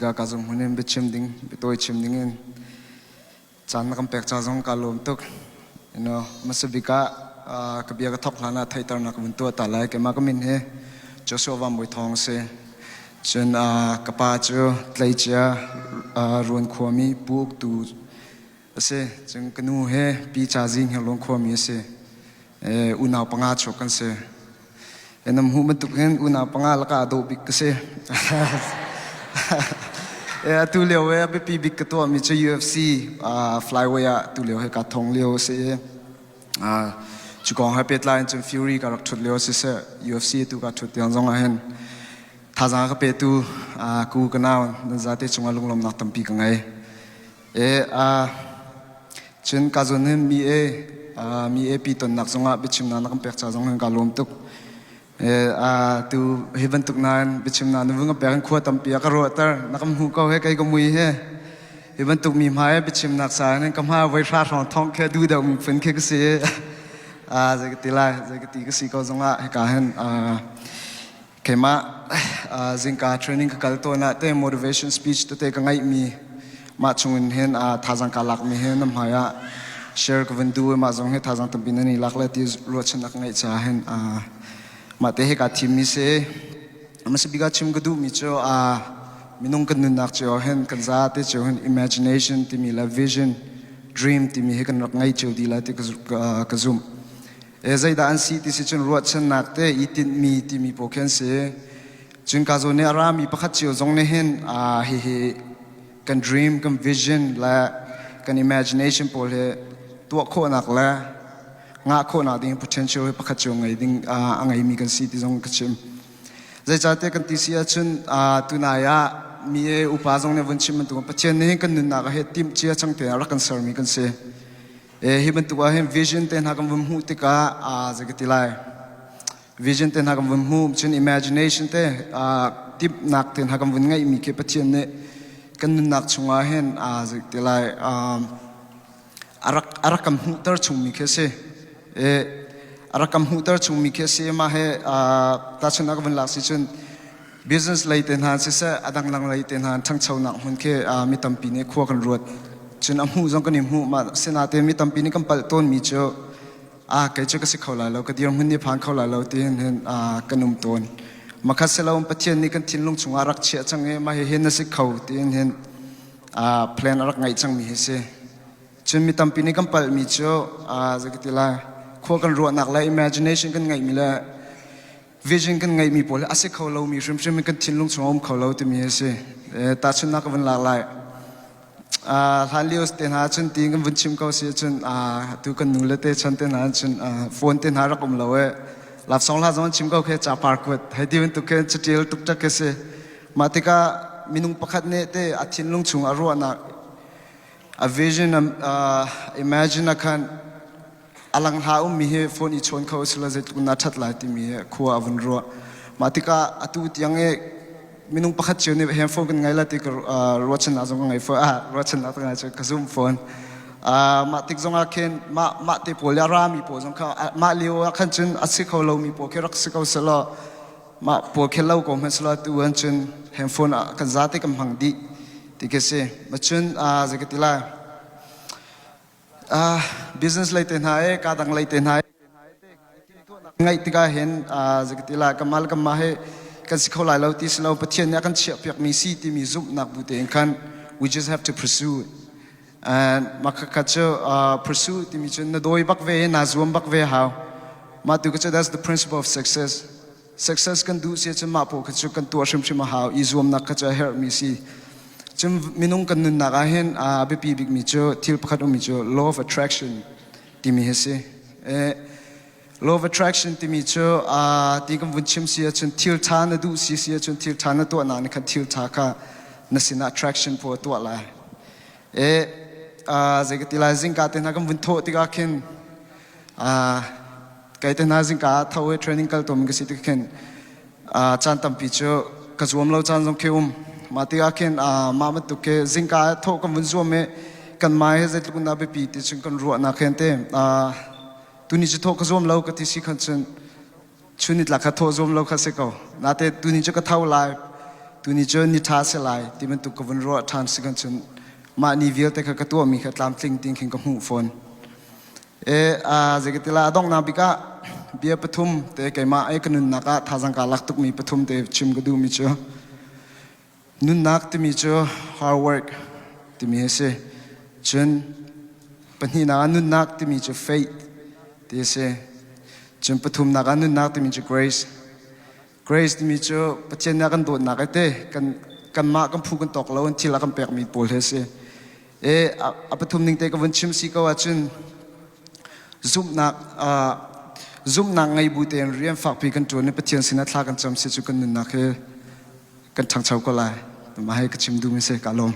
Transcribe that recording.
Masabika ka zung hmun in biachim ding, biatawi chim ding in caan na kan pek ca zong ka lawm tuk. Masabika ka bia ka thok hlan ah theihternak ka vun tuah ta lai. Keimah ka min hi Joshua Van Bawi Thawng a si. Cun ka pa cu tleicia Ruan khuami Pu Uk Tu a si. Cun ka nu hi Pi Ca Zing Hngirluan khuami a si. Unau panga chuak kan si. Nam hmuh bantuk hin unau panga lakah a dawh bik ka si. Atu lio he a biapi bik ka tuahmi cu UFC flyweight ah tu lio he ka thong lio a si i cu kong he pehtlai in cun Fury ka rak ṭhut lio siseh UFC tu ka ṭhut tiang zong ah hin thazaang ka petu ku ka nau nan zate cungah lunglawmnak tampi ka ngei. Cun ka zawn hin mi e mi e pi tonnak zongah biachimnak na kan pek ca zong hin ka lawm tuk. Tu hi bantuk nain biachimnak na vung ka pek in khua tampi a ka ruahter na kan hmuh ko he kei ka mui he hi bantuk mi hmai biachimnak sa in ka hma voi hra hrawng thong khe du deuh mi phun khi ka si. Zei ka ti lai zei ka ti ka si ko zongah hika hin Keimah zingka training ka kal tawn ah te motivation speech tete ka ngeihmi mah chungin hin thazaang ka lakmi he na hmai ah share ka van duh i mah zong hi thazaang tampi nan i lak le ti ruahchannak ka ngeih caah hin mah te hi kaa thimmi si. Hmasa bik ah chim ka duhmi cu minung kan nunnak cio hin kan zate cio hin imagination timi le vision dream timi hi kan rak ngei cio dih lai ti ka zumh. Zeidah an si ti si cun ruahchannak te i tinhmi timi pawl khi an si. Cun ka zawn nih a rami pakhat cio zong nih hin hihi kan dream, kan vision le kan imagination pawl hi tuah khawhnak le ngah khawhnak ding potential hi pakhat cio ngei ding a ngeimi kan si ti zong ka chim. Zeicahtiah kan ti si ahcun tunai ah mi e upa zong nih vun chim bantuk Pathian nih hin kan nunnak ah hi timh cia cang te ah rak kan sermi kan si. Hi bantuk ah hin vision te hna kan vun hmuh tikah zei ka ti lai vision te hna kan vun hmuh cun imagination te timhnak te hna kan vun ngeihmi khi Pathian nih kan nunnak chungah hin zei ti lai a rak kan hmuhter chungmi khi a si. A rak kan hmuhter chungmi khi a si. Mah he tahchunhnak ka vun lak si cun Business lei te hna siseh, a dangdang lei te hna ṭhangchonak hmun khi mi tampi nih khua kan ruat. Cun a hmuh zong kan i hmuh. Mah sinain mi tampi nih kan palh tawnmi cu a kei cu ka si kho lai lo, ka dirhmun nih phan kho lai lo tiin hin kan um tawn. Makhat silo Pathian nih kan thinlung chungah rak chiah cang i mah hihi na si kho tiin hin plan a rak ngeih cangmi hi si. Cun mi tampi nih kan palhmi cu zei ka ti lai, khua kan ruahnak le imagination kan ngeihmi le vision kan ngeihmi pawl hi a si kho lomi hrimhrim in kan thinlung chung a um kho lo timi hi a si. Tahchunhnak ka vun lak lai. Hlan lio te hna cun ti kan vun chim ko si cun tu kan nu le te chan te hna cun phone te hna rak um lo e. Lapsong hla zong chim ko khe capar kuat hei ti bantuk khin catial tuk tak khi si. Mah tikah minung pakhat nih te a thinlung chung a ruahnak a vision imagine a khan a lang hla ummi hi phone i chawn kho sila zeitluk na ṭhat lai timi hi khua a vun ruah. Mah tikah atu tiang i minung pakhat cio nih hen phone kan ngai la ti ka ruahchannak zong ka ngei fawn. Ah, ruahchannak ka ngai cu ka zum fawn. Mah tik zong ah khin mah mah te pawl le a rami pawl zong kha mah lio ah khan cun a si kho lomi pawl khi rak si ko selaw mah pawl khi lo ko hmanh selaw tu an cun handphone ah kan zate kan hmang dih ti khi si. Ma cun zei ka ti lai Business lei te hna e ka dang lei te hna e ngaih tikah hin zeikati la kamal kamah he kan si kho lai lo ti si lo Pathian nih a kan chiah piakmi si timi zumhnak bu tein khan we just have to pursue it. And mah kha cu pursue timi cu na dawi bak ve na zuam bak ve hau mah tu cu that's the principle of success Success kan duh si ahcun mah pawl kha cu kan tuah hrimhrim a hau i zuamnak kha cu a herhmi si. Cun minung kan nunnak ah hin a biapi bikmi cu thil pakhat ummi cu law of attraction timi hi si. Law of attraction timi cu ti kan vun chim si ahcun thil ṭha na duh si si ahcun thil ṭha na tuahnak nih khan thil ṭha kha na sinah attraction pawl a tuah lai. Zei ka ti lai zingka te hna kan vun thawh tikah khin Kei te hna zingka ah tho i training kal tawn ka si tik khin caan tampi cu ka zuam lo caan zong khi um. Mah tikah khin mah bantuk khi zingka ah thawh kan vun zuam i kan mai he zeitluk in dah biapi ti cun kan ruahnak hin te tuni cu thawh ka zuam lo ka ti si khan cun chun nitlak kha thawh zuam lo kha si ko. Nate tuni cu ka tho lai. Tuni cu ni ṭha si lai ti bantuk ka vun ruah ṭhan si kan cun mah ni vialte kha ka tuahmi kha tlamtling tin khin ka hmuh fawn. E a zeikatila a donghnak bik ah bia pathum te keimah ai ka nunnak ah thazang ka lak tukmi pathum te chim ka duhmi cu nunnak timi cu hard work timi hi si. Cun pahnihnak ah nunnak timi cu faith ti a si. Cun pathumnak ah nunnak timi cu grace. Grace timi cu Pathian nih a kan dawtnak ai te kan kanmah kan phu kan tawk lo in thil a kan pekmi pawl hi a si. E a pathum ning te ka vun chim si ko ahcun zumhnak zumhnak ngei bu tein rian fakpi kan ṭuan i Pathian sinah thla kan cam si cu kan nunnak hi kan ṭhangcho ko lai. Mah hi ka chim duhmi si ka lawm.